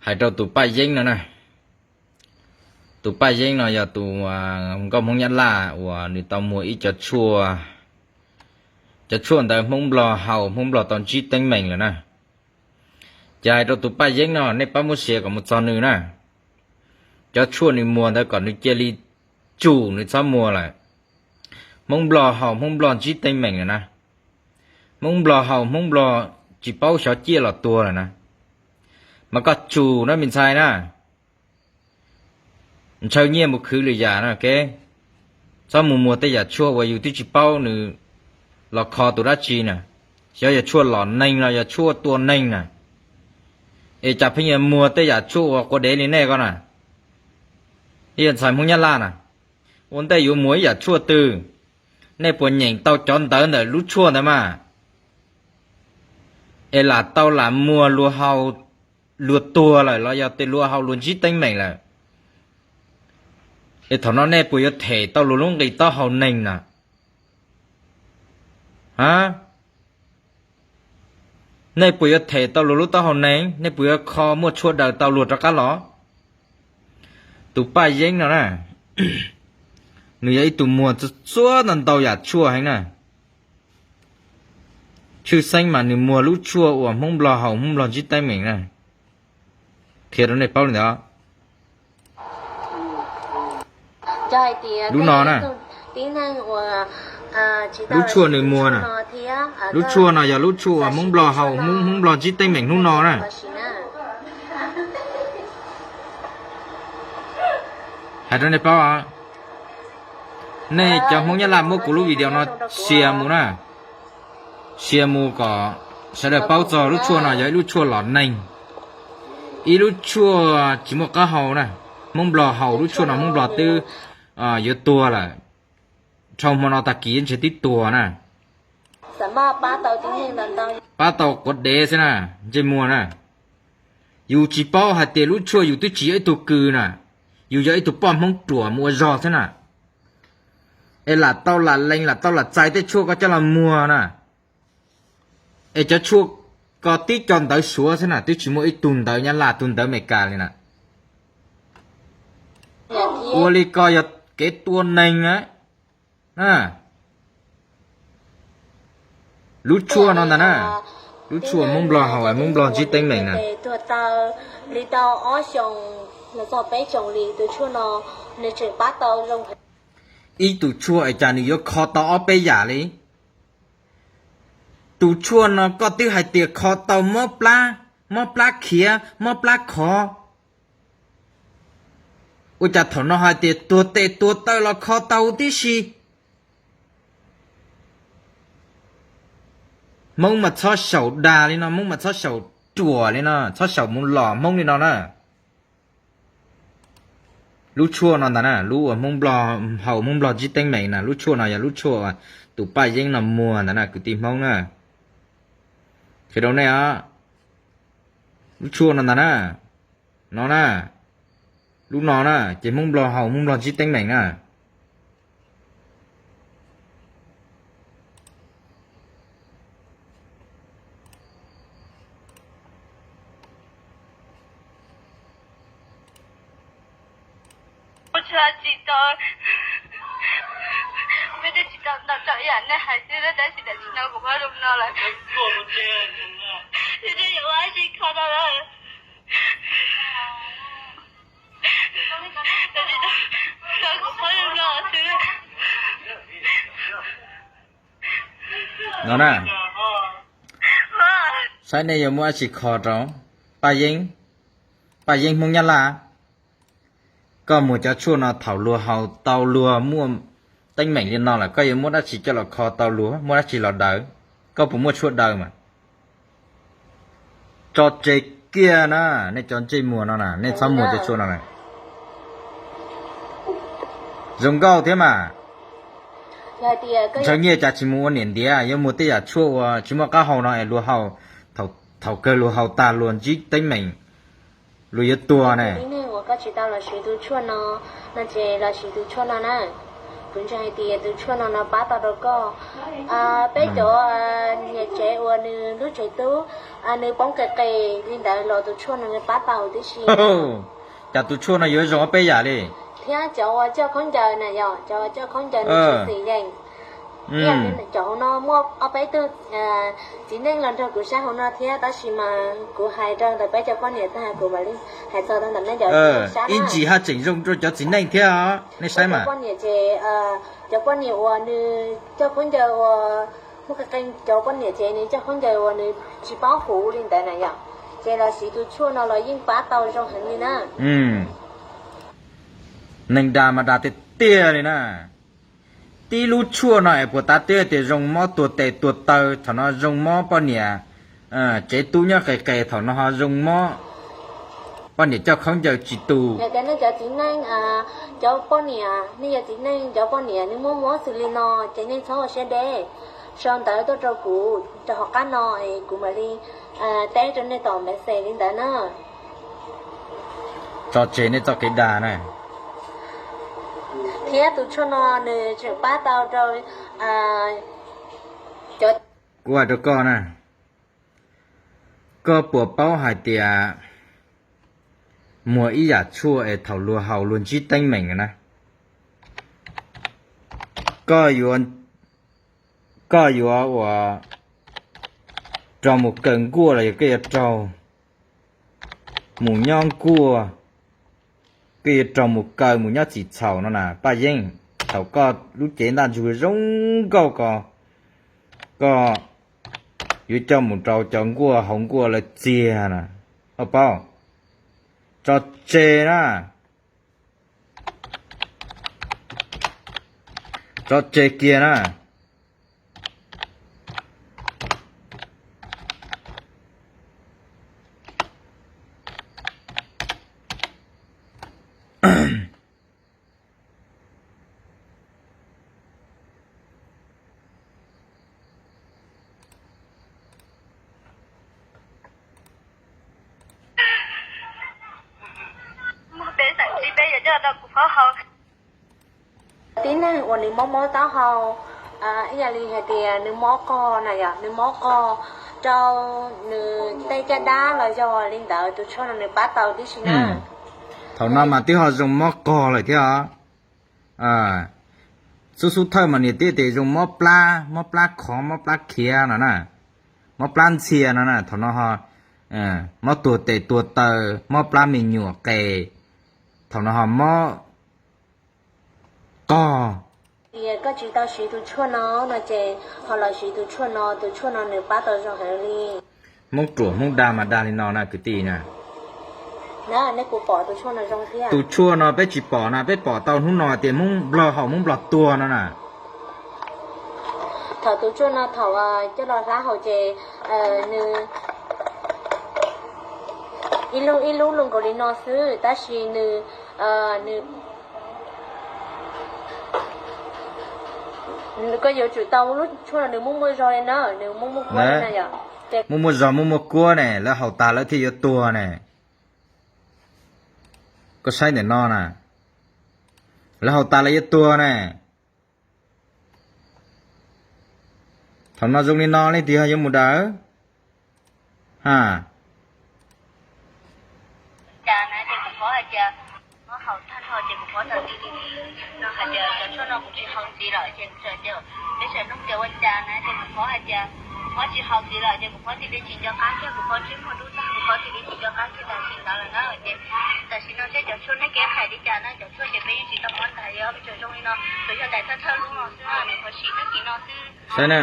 Hais rau tus Paj Yeeb no na, tus Paj Yeeb no yog tus nkauj Hmoob Nyab Laj uas nws tau muag ib co tshuaj, cov tshuaj ntawd Hmoob Nplog haus, Hmoob Nplog tau ntsib teeb meem lawm na. Ces hais rau tus Paj Yeeb no, nej pab muab share kom mus txog nws na. Cov tshuaj nws muag ntawd kom nws cia li tsum, nws txhob muag lawm. Hmoob Nplog haus, Hmoob Nplog ntsib teeb meem lawm na. Hmoob Nplog haus, Hmoob Nplog tsis paub xyov ciaj los tuag lawm na. Mas koj tsum na me ntxhais na. Ntshaw nyiaj mus khwv lwm yam na, txhob mus muag tej yam tshuaj uas yus twb tsis paub nws los kho tus dab tsi na. Xyov yog tshuaj lom neeg los yog tshuaj tua neeg na. Es cas pheej yuav muag tej yam tshuaj uas quav dev li nej ko na. Ib yam ntxhais Hmoob Nyab Laj na, ua ntej yuav muag ib yam tshuaj twg, nej puas nyeem tau cov ntawv ntawm lub tshuaj ntawd mas? Es lam tau lam muag luag haus, luag tuag lawm los yog tias luag haus luag ntsib teeb meem lawm, es thaum no nej puas yuav them tau luag lub nqis taub hau neeg na? A, nej puas yuav them tau luag lub taub hau neeg? Nej puas yuav kho muaj tshuaj daws tau luag rov qab los? Tus Paj Yeeb no na, nws yog ib tug muag txhua ntau ntau yam tshuaj heev na. Tshwj xeeb mas nws muag lub tshuaj uas Hmoob Nplog haus, Hmoob Nplog ntsib teeb meem na. Qhia rau nej paub li ntawd. Lub no na, lub tshuaj nws muag na, lub tshuaj no yog lub tshuaj uas Hmoob Nplog haus, Hmoob Nplog ntsib teeb meem hnub no na. Hais rau nej paub, nej cov Hmoob Nyab Laj muab kuv lub video no share mus na, share mus kom sawv daws paub txog lub tshuaj no yog ib lub tshuaj lom neeg, ib lub tshuaj tsis muaj qab hau na. Hmoob Nplog haus lub tshuaj no Hmoob Nplog twb yuav tuag lawm, dhau hmo no tag kis ntshe twb tuag na. Pab tau quav dev xwb na, ntsej muag na. Yus tsis paub hais tias lub tshuaj yus twb tsis yog ib tug kws na, yus yog ib tug poj Hmoob ruam mus ua zog xwb na. Es lam tau lam lees lam tau lam txais tej tshuaj ko coj los muag na. Es cov tshuaj ko tib co ntawv Suav xwb na, twb tsis muaj ib tug ntawv Nyab Laj, tug ntawv Amelikas li na. Ua li ko yog kev tua neeg na. Lub tshuaj no ntag na, lub tshuaj Hmoob Nplog haus, Hmoob Nplog ntsib teeb meem na. Ib tug tshuaj es cas nws yuav kho tau ob peb yam li? Tus tshuaj no koj twb hais tias kho tau mob plab, mob plab khiav, mob plab khov. Ua cas thaum no hais tias tuag tes tuag taw los kho tau tib si? Hmoob mas txhob xyaum dag li no, Hmoob mas txhob xyaum ruam li no, txhob xyaum mus lom Hmoob li no na. Lub tshuaj no ntag na, lub uas Hmoob Nplog haus, Hmoob Nplog ntsib teeb meem na, lub tshuaj no yog lub tshuaj uas tus Paj Yeeb no muag ntag na kwv tij Hmoob na. Qhia rau nej os, lub tshuaj no ntag na, no na, lub no na ces Hmoob Nplog haus, Hmoob Nplog ntsib teeb meem na. Kuv tsis tau, kuv twb tsis tau ntau rau ib yam nej hais xwb tab sis tam sim no kuv muaj zoo no lawm, kuv twb yuav ua dab tsi kho tau lawm. Tam sim no kuv muaj zoo no xwb. No na, saib nej yuav muab dab tsi kho rau Paj Yeeb, Paj Yeeb Hmoob Nyab Laj. Koj muag cov tshuaj no thaum luag haus tau luag muaj teeb meem li no lawm, koj yuav muab dab tsi coj los kho tau luag, muab dab tsi los daws? Koj puas muaj tshuaj daws mas? Tso tseg kiag na, nej cov ntsej muag no na, nej txhob muag cov tshuaj no na. Zoo nkauj thiab mas. Ntshaw nyiaj cas tsis mus ua niam ntiav, yuav muag tej yam tshuaj uas tsis muaj qab hau no es luag haus, thaum kawg luag haus tag luag ntsib teeb meem, luag yuav tuag ne. Kuv ntseeg hais tias tus tshuaj no no pab tau rau koj. Peb cov niam tsev uas nws lub tsev tub nws poob qis qis li ntawd los tus tshuaj no nws pab tau tib si. Cas tus tshuaj no yuav zoo ob peb yam li? Thiab cov uas coj khaub ncaws na yom, cov uas coj khaub ncaws nws tsis xim yeem. Ib yam li cov hauv no muaj ob peb tug txiv neej los nrog kuv saib hauv no thiab, tab sis mas kuv hais rau ntawm peb cov poj niam tag kuv mam li hais txog rau ntawm nej cov sab ib ntsis haj tseem zoo rau cov txiv neej thiab os, nej saib mas. Poj niam ces cov poj niam uas nws coj khaub ncaws uas muaj qee qee cov poj niam ces nws coj khaub ncaws uas nws tsis paub huv li ntawd na yom, ces los siv tus tshuaj no los yeej pab tau zoo heev li na. Neeg dag mas dag tiag tiag li na. Tib lub tshuaj no es puas tas tias zoo mob tuag tes tuag taw, thaum no zoo mob poj niam tsev tub nyob qis qis, thaum no ho zoo mob poj niam coj khaub ncaws tsis tu. Yog tias nej cov txiv neej, cov poj niam, nej cov txiv neej cov poj niam nws muaj mob xws li no ces nej txhob ua siab deb, sau ntawv tuaj rau kuv rau hauv qab no es kuv mam li teb rau nej tom message li ntawd na. Tso tseg nej txoj kev dag na. Thiab tus tshuaj no nws tseem pab tau rau cov, kuv hais rau koj na, koj puas paub hais tias muag ib yam tshuaj es thaum luag haus luag ntsib teeb meem na, koj yuav, koj yuav ua rau mus kaw nkuaj los yog koj yuav raug mus nyob nkuaj, koj yuav raug mus kaw mus nyob txim txhaum no na Paj Yeeb. Thaum koj lub cev ntaj ntsug zoo nkauj ko, koj yuav coj mus rau cov nkuaj haus nkuaj lawv txiag na, koj paub. Tso tseg na, tso tseg kiag na. Tib neeg uas nws mob mob taub hau, ib yam li hais tias nws mob qog na yom, nws mob qog rau nws tej caj dab los yog li ntawd tus tshuaj no nws pab tau tib si na. Thaum no mas twb ho zoo mob qog lawm thiab os. Xub xub thawj mas niam tij tias zoo mob plab, mob plab khov, mob plab khiav no na, mob plab ntxhia no na, thaum no ho mob tuag tes tuag taw, mob plab me nyuam qes, thaum no ho mob qog. Koj tsis tau siv tus tshuaj no no ces ho los siv tus tshuaj no, tus tshuaj no nws pab tau zoo heev li. Hmoob ruam Hmoob dag mas dag li no na kwv tij na. Tus tshuaj no peb tsis pom na, peb pom tau hnub no tias Hmoob Nplog haus Hmoob Nplog tuag no na. Thaum tus tshuaj no thaum coj los hlab haus ces nws ib lub ib lub luj nkaus li no xwb, tab sis nws, nws, koj yuav tsum tau lub tshuaj no nws muaj muaj zog li na, nws muaj muaj kuab li na yom. Muaj muaj zog muaj muaj kuab ne, lawv haus tas lawv thiaj yuav tuag ne. Koj saib ntawm no na, lawv haus tas lawv yuav tuag ne. Thaum no zoo li no leej twg ho yuav mus daws? Ha. Saib na.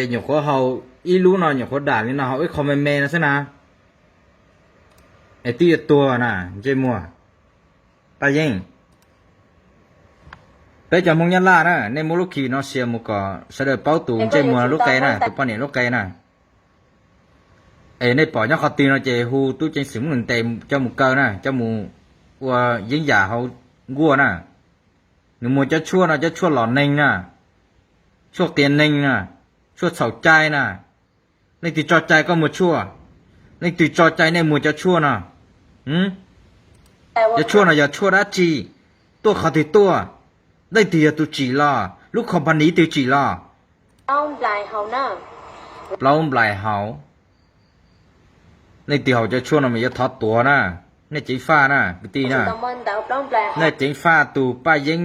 Nyuam qhuav haus ib lub no nyuam qhuav dam li no haus ib qho me me no xwb na. Es twb yuav tuag na ntsej muag. Paj Yeeb, peb cov Hmoob Nyab Laj na, nej muab lub khi no share mus kom sawv daws paub tus ntsej muag lub qe na, tus poj niam lub qe na. Es nej pom nyob qhov twg no ces hu tub ceev xwm muab nws ntes coj mus kaw na, coj mus ua yeeb yam hauv nkuaj na. Nws muag cov tshuaj no cov tshuaj lom neeg na, tshuaj qias neeg na, tshuaj txhaum cai na. Leej twg tso cai koj muag tshuaj? Leej twg tso cai nej muag cov tshuaj no? Cov tshuaj no yog tshuaj dab tsi? Tuaj qhov twg tuaj? Leej twg yog tus tsim los? Lub company twg tsim los? Plaub nplais haus. Leej twg haus cov tshuaj no mas yuav thov tuag na. Nej ceev faj na kwv tij na. Nej ceev faj tus Paj Yeeb,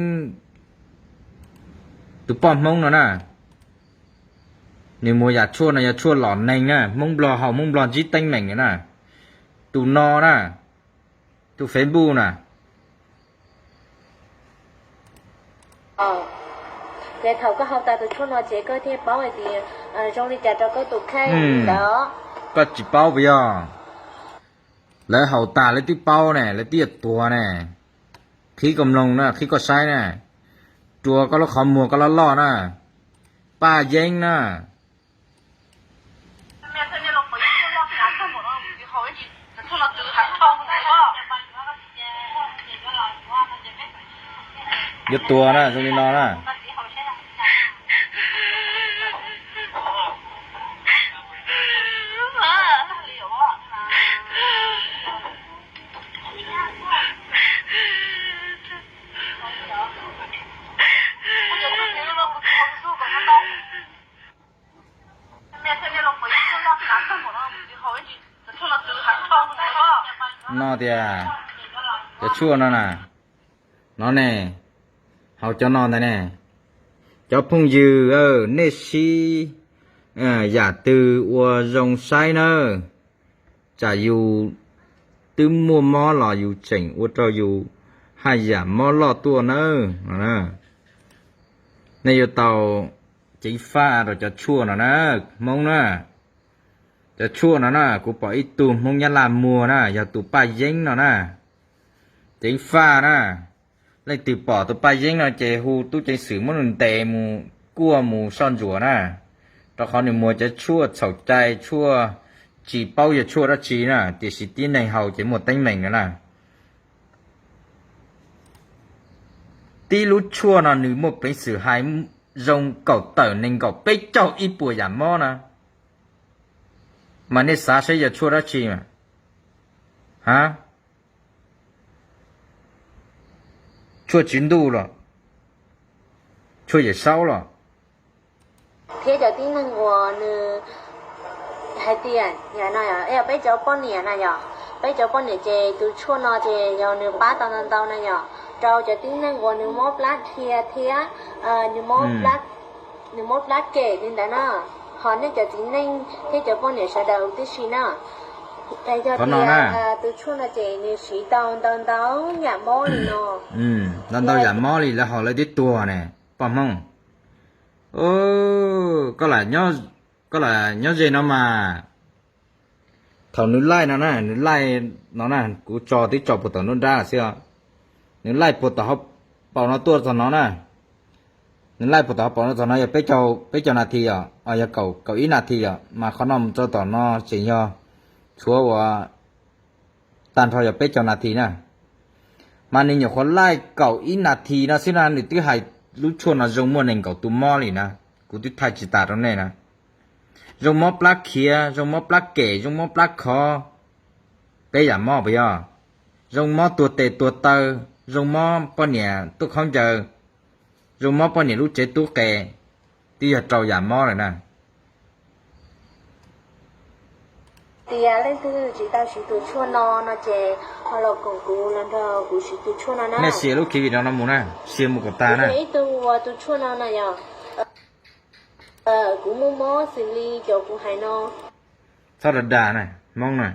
tus poj Hmoob no na. Nws muag yam tshuaj no yog tshuaj lom neeg na, Hmoob Nplog haus Hmoob Nplog ntsib teeb meem na. Tus no na, tus Facebook na. Ces thaum koj haus tas tus tshuaj no ces koj thiaj paub hais tias zoo li cas rau koj tus kheej ntawd. Koj tsis paub puas yog? Lawv haus tas lawv twb paub ne, lawv twb yuav tuag ne. Qhib koj mloog na, qhib koj saib na. Rua koj lub qhov muag koj loj loj na. Paj Yeeb na. Yuav tuag na, zoo li no na. No tias, cov tshuaj no na, no ne, haus cov no ntag ne. Cov phooj ywg, nej sib yam twg ua zoo saib nawb. Tsam yus twb muaj mob los yus tseem ua rau yus haj yam mob loj tuaj nawb. Nej yuav tau ceev faj rau cov tshuaj no na, Hmoob na. Cov tshuaj no na, kuv pom ib tug Hmoob Nyab Laj muag na, yog tus Paj Yeeb no na. Ceev faj na. Leej twg pom tus Paj Yeeb no ces hu tub ceev xwm muab nws ntes mus kuaj mus soj ntsuam na, rau qhov nws muag cov tshuaj txhaum cai, tshuaj tsis paub yog tshuaj dab tsi na, tiam sis tib neeg haus ces muaj teeb meem no na. Tib lub tshuaj no nws muaj peev xwm hais zoo kaum tawm nees nkaum peb caug ib puas yam mob na, mas nej xav saib yog tshuaj dab tsi mas? Ha? Tshuaj tswv ntuj los? Tshuaj yawm saub los? Thiab cov tib neeg uas nws hais tias, yog peb cov poj niam na yom, peb cov poj niam ces tus tshuaj no ces yog nws pab tau ntau ntau na yom, rau cov tib neeg uas nws mob plab dhia thiab nws mob plab kem li ntawd na, ho nej cov txiv neej thiab cov poj niam sawv daws tib si na. Yog tias tus tshuaj no ces nws siv tau ntau ntau yam mob li no, ntau ntau yam mob li lawv haus lawv twb tuag ne, poj Hmoob. Koj lam nyob ze no mas. Thaum nws laij no na, nws laij no na, kuv tso twb tso puag tom nruab nrab xwb os. Nws laij puag tom hauv paus no tuaj txog no na. Nws laij puag tom hauv paus no txog no yog peb caug nas this yom, yog kaum ib nas this yom, mas qhov no mus txog tom no tseem yog tshuav uas tag nrho yog peb caug nas this na. Mas nws nyuam qhuav laij kaum ib nas this no xwb na, nws twb hais lub tshuaj no zoo muaj nees nkaum tus mob li na. Kuv twb thaij tsis tas rau nej na. Zoo mob plab khiav, zoo mob plab kem, zoo mob plab khov, peb yam mob puas yog? Zoo mob tuag tes tuag taw, zoo mob poj niam tuaj khaub ncaws, zoo mob poj niam lub tsev tub qe, twb yog rau yam mob lawm na. Tias leej twg tsis tau siv tus tshuaj no no ces ho los koom kuv los nrog kuv siv tus tshuaj no na. Nej sia lub khiv video no mus na, sia mus kom tag na. Ib tug ua tus tshuaj no na yog, kuv muaj mob xws li cov kuv hais no. Txhob dag dag na, Hmoob na.